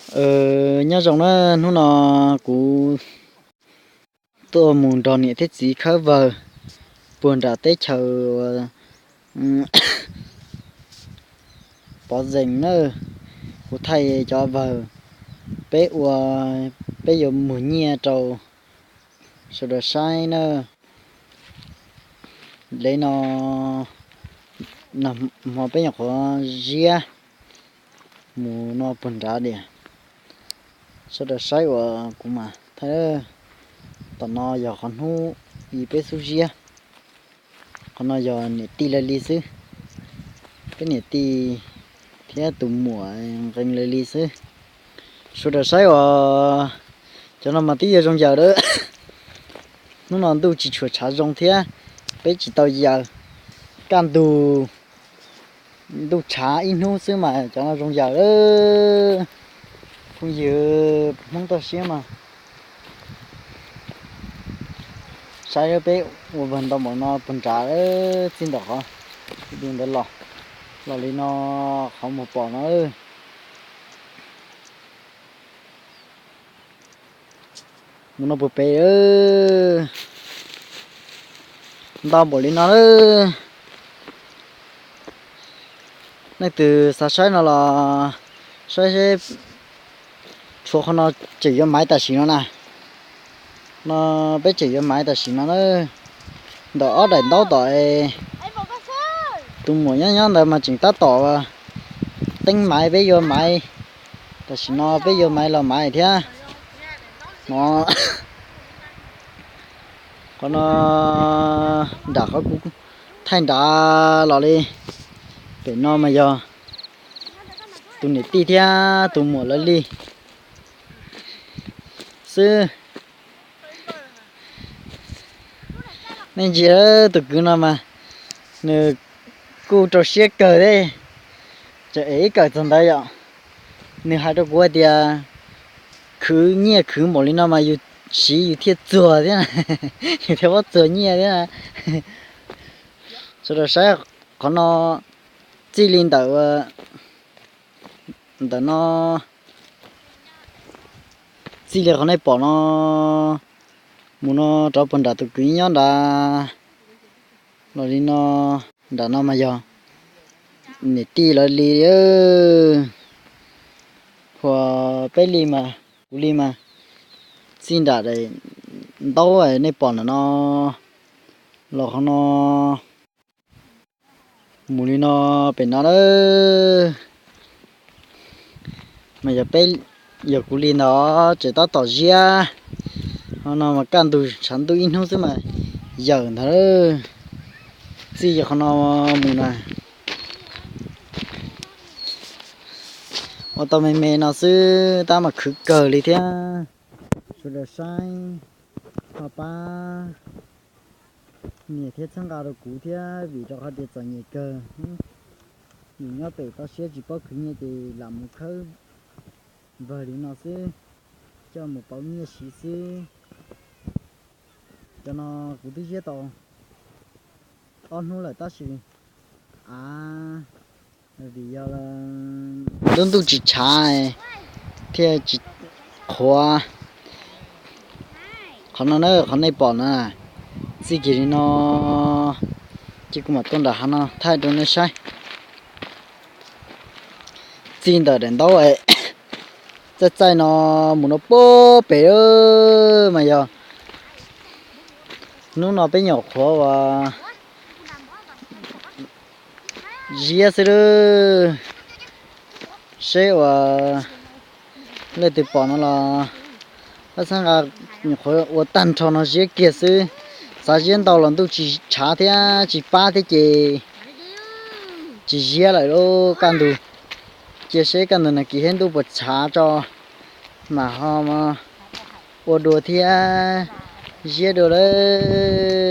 Nyob zoo na, hnub no kuv tuaj mus nrog niam thiab txiv khawb vawg puag nram teb chaws Pov Zees na. Kuv thaij cov vawg, peb ua, peb yuav muag nyiaj rau sawv daws saib na. Li no, nag hmo peb nyuam qhuav ziab mus no puag nrad tias, sawv daws saib uas kuv mas thaij. Tom no yog qhov hnub ib peb xub ziab. Qhov no yog niam tij lawv li xwb, peb niam tij thiab tus muam nqee lawv li xwb. Sawv daws saib uas cov no mas twb yuav zoo yawm lawm. Hnub no ntuj tsis tshua tshav zoo thiab, peb tsis tau yaws. Kaj ntug ntuj tshav ib hnub xwb mas cov no zoo yawm lawm. Phooj ywg Hmoob toj siab mas saib peb ua vawg ntau npaum no puag nrad, txij ntawm qhov ntawd los, los li no, qhov mus pom no, mus no puag pem, ntau npaum li no lawm. Leej twg xav saib no los saib seb, tshuav qhov no tseem yuav maiv tam sim no na. No peb tseem yuav maiv tam sim no na. Ntawm ob daim ntaub tom, tus muam nyob nyob ntawd mas tseem tab tom teeb maiv, peb yuav maiv. Tam sim no peb yuav maiv los maiv thiab. No, qhov no nram qhov kuv thaij nrad los li. Pem no mas yog tus niam tij thiab tus muam lawv li xwb. Nej ntsia tus kwv no mas nws kuj rau siab kawg thiab, tseem ev ib kawm txog ntawd yom. Nws hais rau kuv hais tias khwv nyiaj khwv npaum li no mas yus siv yus thiaj txuag thiab, yus thiaj paub txuag nyiaj thiab. Sawv daws saib qhov no, txij li ntawm, ntawm no, txij li qhov nej pom no mus no rov puag nram tus kwv nyob nrad los li no. Nram no mas yog niam tij lawv li, hu peb li mas, kuv li mas, txij nram daim ntaub nej pom ntawm no los qhov no mus li no, pem no lawm. Mas yog peb, yog kuv li ntawd tseem tab tom ziab. Qhov no mas kaj ntug tshav ntuj ib hnub xwb mas yawm ntag. Txij qhov no mus na, ua tau me me no xwb tab mas khwv kawg li thiab. Sawv daws saib ho pab nias thiab txhawb nqa rau kuv thiab, vim rau qhov tias txom nyem kawg. Yus nyob pem toj siab tsis paub khwv nyiaj ces lam mus khawb vawg li no xwb, coj mus pauv nyiaj siv xwb. Cov no kuv twb ziab tau ob hnub lawm tab sis av, vim yog lub ntuj tsis tshav thiaj tsis qhuav. Qhov no na, qhov nej pom na, txij kiag li no, ces kuv mam tuaj nram hav no thaij rau nej saib. Txij ntawm daim ntaub txaij txaij no mus no puag pem mas yog hnub no peb nyuam qhuav uas ziab xwb lawm. Seb uas leej twg pom no los pab txhawb nqa, nyuam qhuav ua tag nrho no ziab kiag xwb. Xav ziab ntau los ntuj tsis tshav thiab tsis pab thiab ces tsis ziab lawm lauj kaj ntug. Cia seb kaj ntug nag kis thiab ntuj puas tshav tso mam ho ua dua thiab ziab dua lawm.